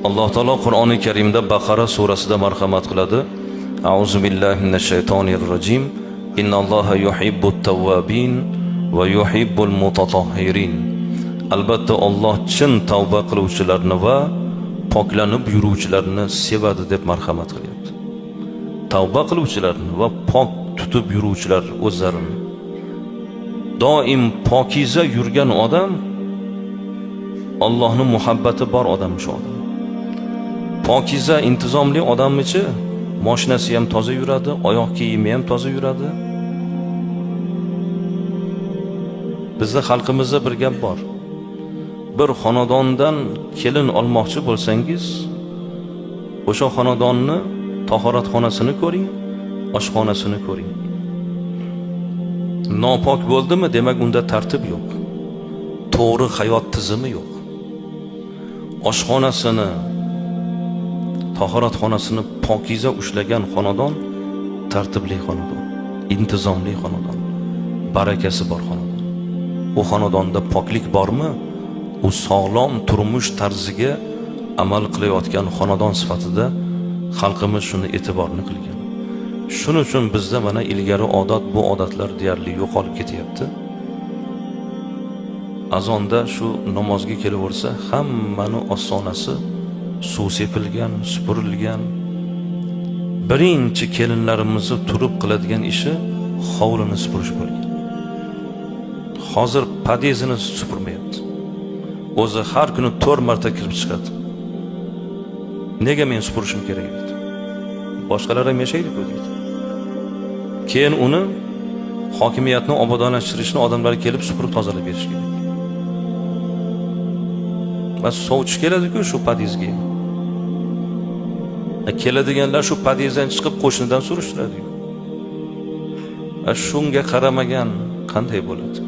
Alloh taolo Qur'oni Karimda Baqara surasida marhamat qiladi. A'uzu billahi minash shaytonir rojim. Innalloha yuhibbut tawwabin va yuhibbul mutatahhirin. Albatta Alloh chin tavba qiluvchilarni va poklanib yuruvchilarni sevadi deb marhamat qilyapti. Tavba qiluvchilarni va pok tutib yuruvchilar o'zlarini. Doim pokiza yurgan odam Allohning muhabbati bor odam shu odam. Pokiza, intizomli odamnichi mashinasi ham toza yuradi, oyoq kiyimi ham toza yuradi. Bizda xalqimizda bir gap bor. Bir xonadondan kelin olmoqchi bo'lsangiz, o'sha xonadonni tahoratxonasini ko'ring, oshxonasini ko'ring. Nopok bo'ldimi, demak unda tartib yo'q. To'g'ri hayot tizimi yo'q. Oshxonasini, tahoratxonasini pokiza ushlagan xonadon tartibli xonadon, intizomli xonadon, barakasi bor xonadon. U xonadonda poklik bormi? U sog'lom turmush tarziga amal qilayotgan xonadon sifatida xalqimiz shuni e'tiborni qilgan. Shuning uchun bizda mana ilgari odat, bu odatlar deyarli yo'qolib ketyapti. Azonda shu namozga kelaversa, hammani ostonasi suv sepilgan, supurilgan. Birinchi kelinlarimizni turib qiladigan ishi hovlini supurish bo'lgan. Hozir podyezdini supurmayapti. O'zi har kuni 4 marta kirib chiqadi. Nega men supurishim kerak deydi. Boshqalar ham yashaydi-ku deydi. Keyin uni hokimiyatni obodonlashtirishni odamlar kelib supurib tozalab berish kerak. Va sovchi keladi-ku shu podyezdga. Keladiganlar shu podyezddan chiqib qo'shnidan surishtiradi. Shunga qaramagan qanday bo'ladi?